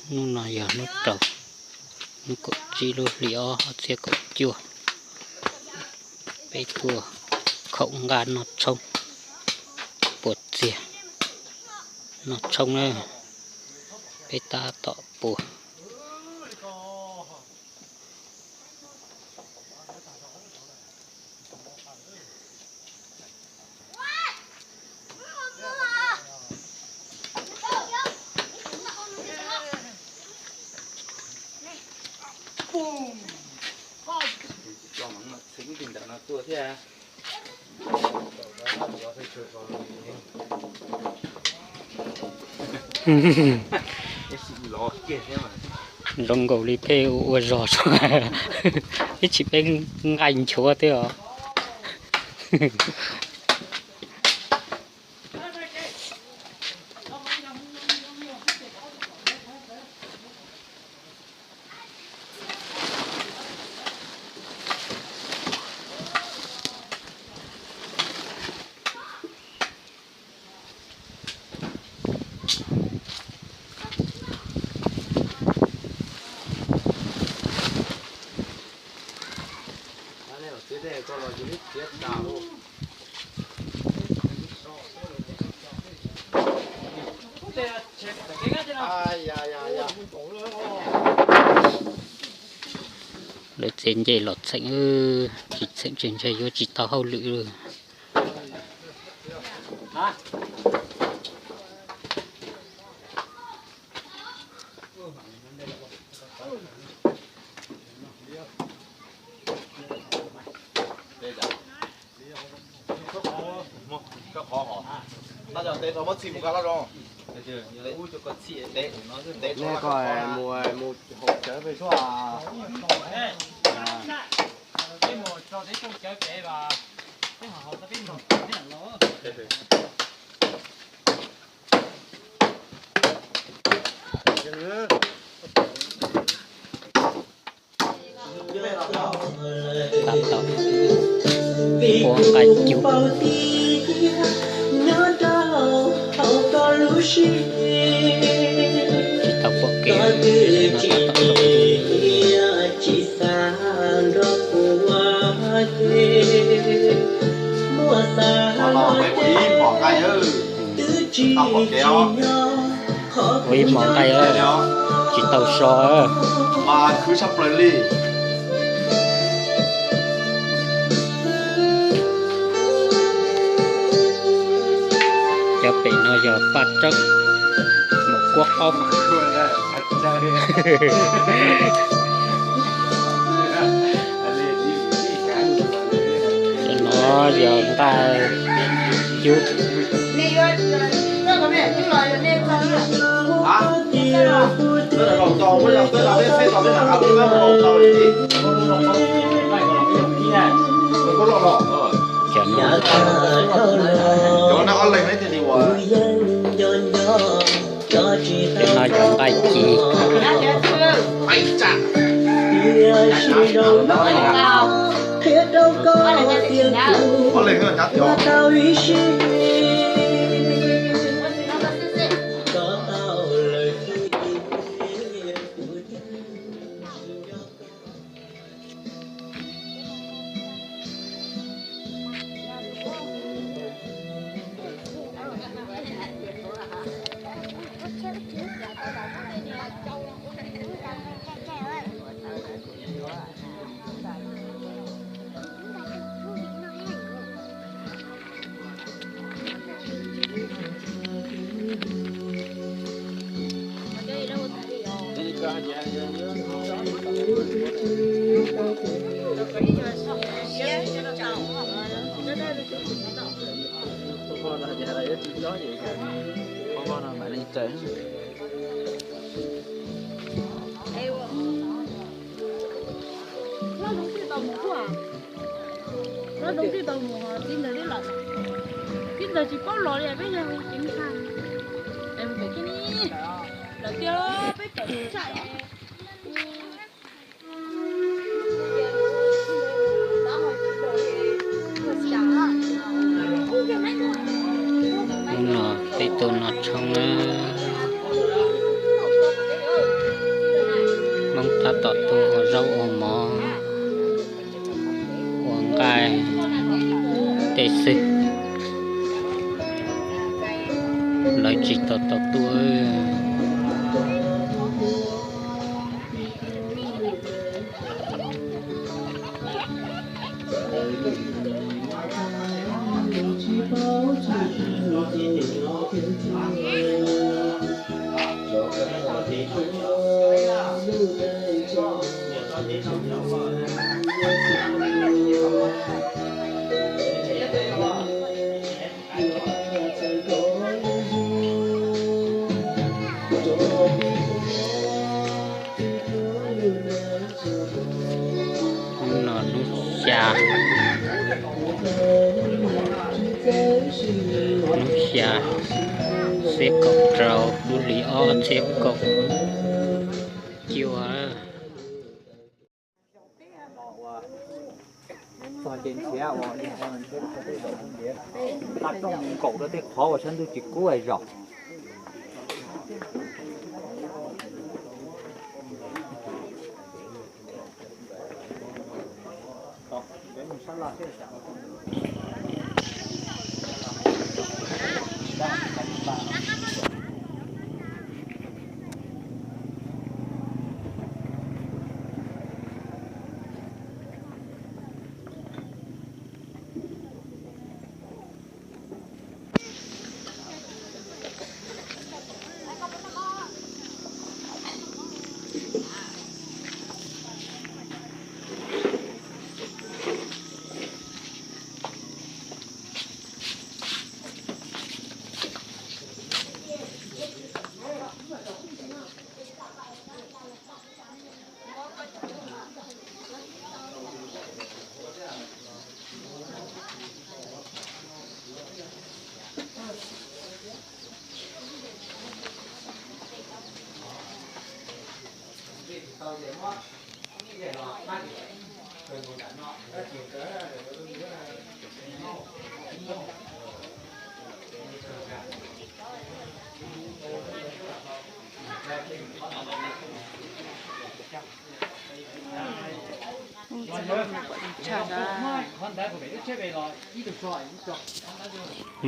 Hnub no yog hnub rau, hnub kaum tsib lub hli ob ob txhiab kaum cuaj. Peb tuaj khaum nqaj noj tshoob puas txiag, noj tshoob na, peb tab tom puas. Zoo nkaus li peb ua zog, ib tsis peb nqaij nchuav thiab os. Lawv txiav ncej los txheem, tsis txheem ces ntshe yuav tsis tau hauj lwm. Tab tom ua nqaij cub. Tsis tau pom kev, tab tom. Ua ib hmos nqaij tsis tau so. Cov pem no yog Paj Tsawb, Muam Kuab Qaub. Cov no yog nqaij cub. Cov no yog nqaij ci. Tib ntawd tsis paub los li, peb yog hu ceev faj. Lawm tiag, peb tawm tsam. Hnub no peb tuaj noj tshoob na. Tsis tau tau tuaj. Hnub no hnub xya, hnub xya, xiab kaum rau, lub hli ob txhiab kaum cuaj. Txog ces nrhiav ua nqaij rooj nkaus rau tej qhov uas sab ntuj tsis kub zaum.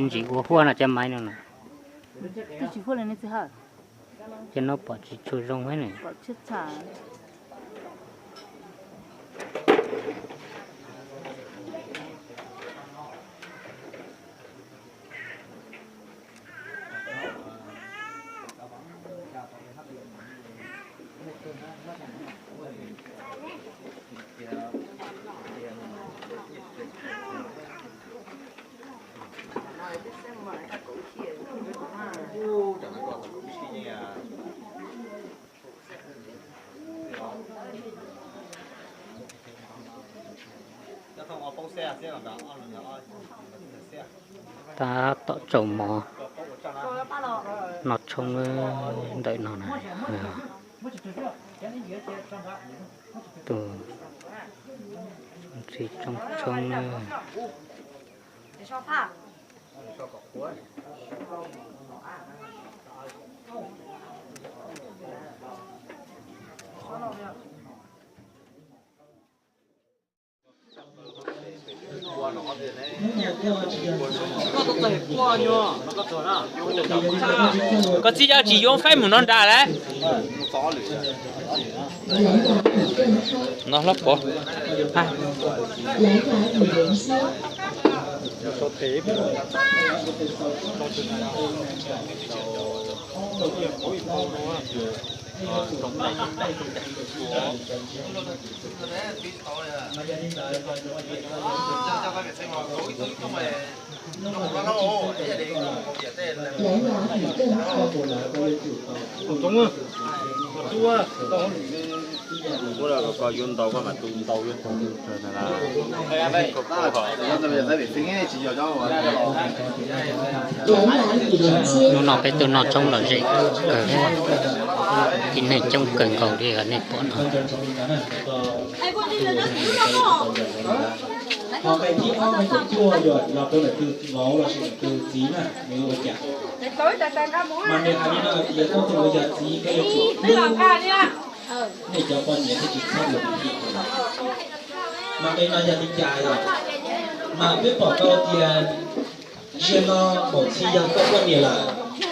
Ntsis ua huaj no cov maiv no na. Cov no pom tsis tshua zoo ne. Tab tom tsaus mov, noj tshoob ntawm no na. Tus ntxhw tshoob tshoob na. Koj txiv yog tsis yuav faib mus no nrad lawm. No hlob pov. Hnub no peb tuaj noj tshoob lom zem kawg, tib neeg coob kawg nkaus li nej pom no. Ho nqe thib ob nqe kaum cuaj yog los rau ntawm tus vauv los sis tus txiv na, nws ua cas? Mas nws hais li no tias koj tus uas yog txiv koj yuav tsum hlub nej cov poj niam thiaj tsis txhob ua tus txiv. Mas nqe no yog li cas yom? Mas peb pom tau tias zaum no Maum Txhi yog koj poj niam lawm.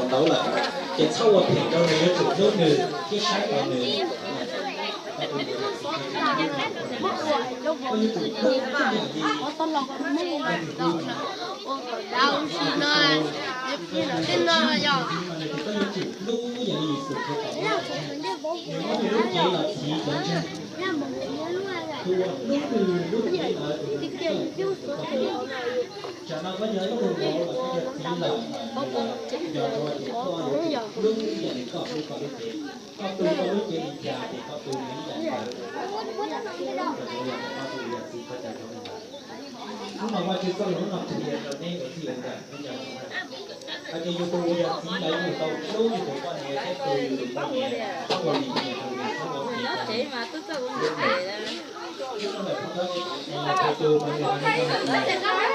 mus ntau lawm, ces txhob ua phem rau nws, yuav tsum hlub nws thiab saib taus nws. Koj yuav tsum hlub yam li Yexus Khetos, nws muab nws lub cev los txhiv cov ntseeg. Tus uas hlub nws lub cev ntawd, tus ntawd yog tus kheej. Tsam no koj yog ib tug vauv los koj yog txiv lawm, yog ua ces koj yuav tsum hlub yam li koj hlub koj lub cev. Koj tu koj lub cev li cas ces koj tu nws ib yam ntawd. Koj tu yog txiv koj cas rau nws lawm. Hnub no Vajtswv txoj lus no qhia rau neb ua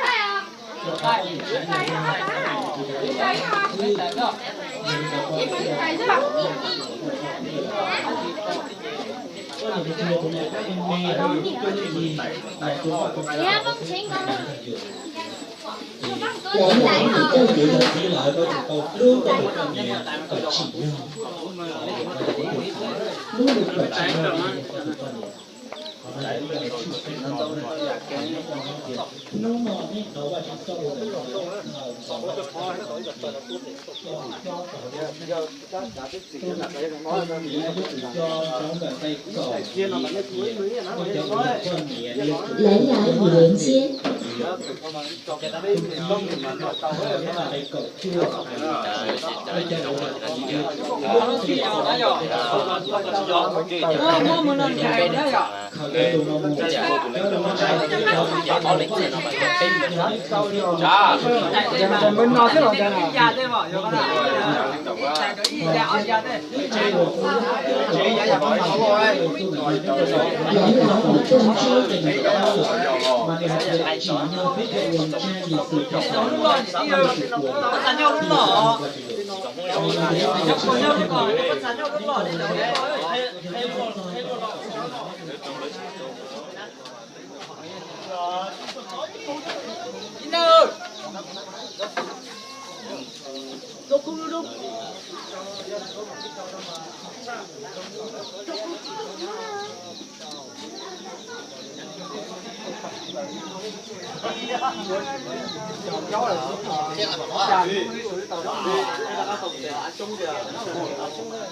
txij ua nkawm, hais tias yus tus uas yog txiv lawm yus tau hlub yus tus poj niam thiab tu yus tus poj niam, txhob ua lim hiam rau nws, txhob ua phem rau nws. Tus uas yog txiv lawm, lawv yog tus coj kev yog txiv lawm, koj tsum tau hlub koj tus poj niam kom tsim nyog, hlub nws kom tsim nyog koj tus poj niam. Hnub no neb hnov Vajtswv txoj lus ntawm no, Lawv yog tus coj nyob ntawm nqe kaum, muaj cov uas yog poj niam li tus, lawv yog tus coj nyob ntawm nqe kaum cuaj, muaj cov uas yog txiv li tus, lawv yog tus coj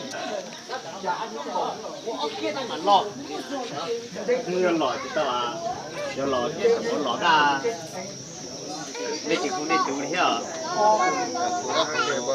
nyob ntawm nqe kaum cuaj. Yog los tsis tau, yog los thiab ua los daj. Nej tsis hu nej tus li thiab. Tsuas yog tus neeg ib nyuag.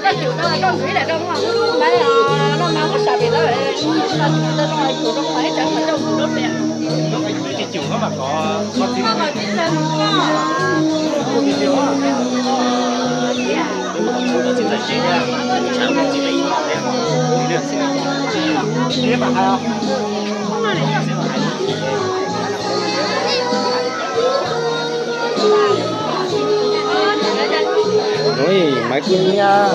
Koj tsum no koj ntxiv daim rau muaj lub npab no mas muab sam pem tau, ib tsam qhov coj mus lub pem. Koj ntxiv Ui, máy cua nha.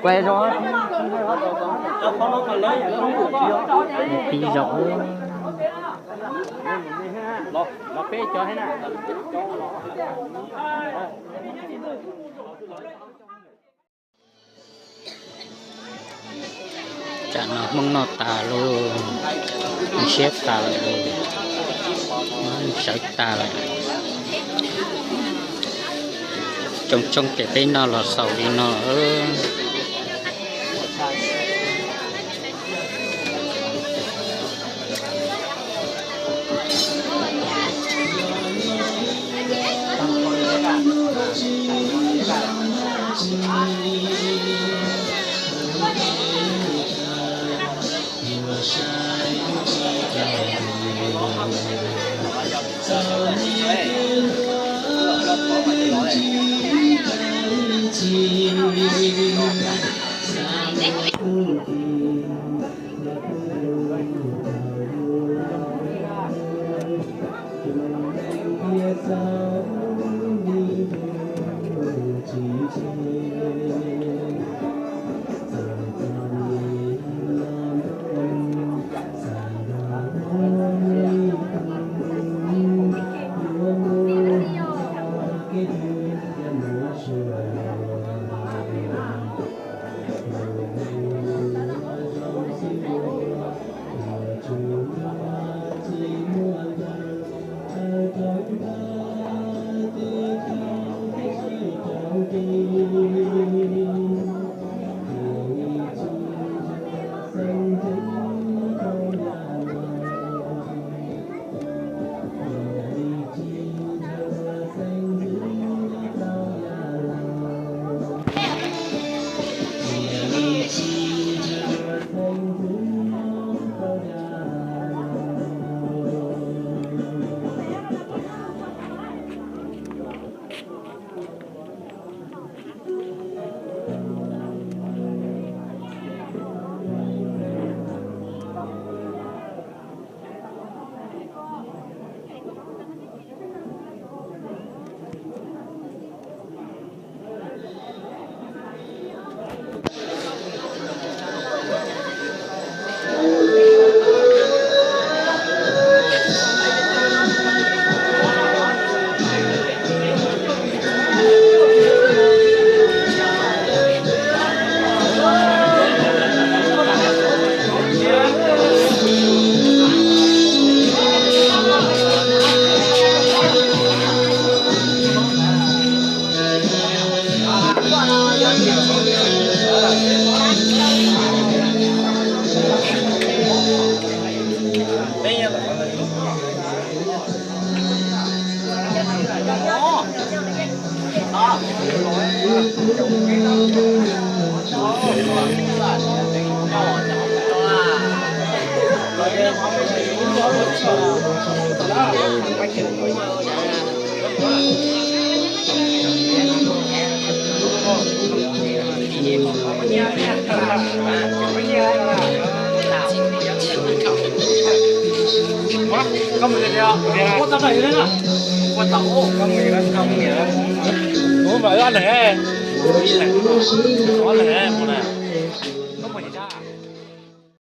Quay rồi. Tí giọng. Tsam no Hmoob noj tas lauj, siab tas lawm, sawv tas lawm. Tsoo tsoo ces peb noj los xaus li no. Ub, mas wb ob leeg, wb ob leeg mus na.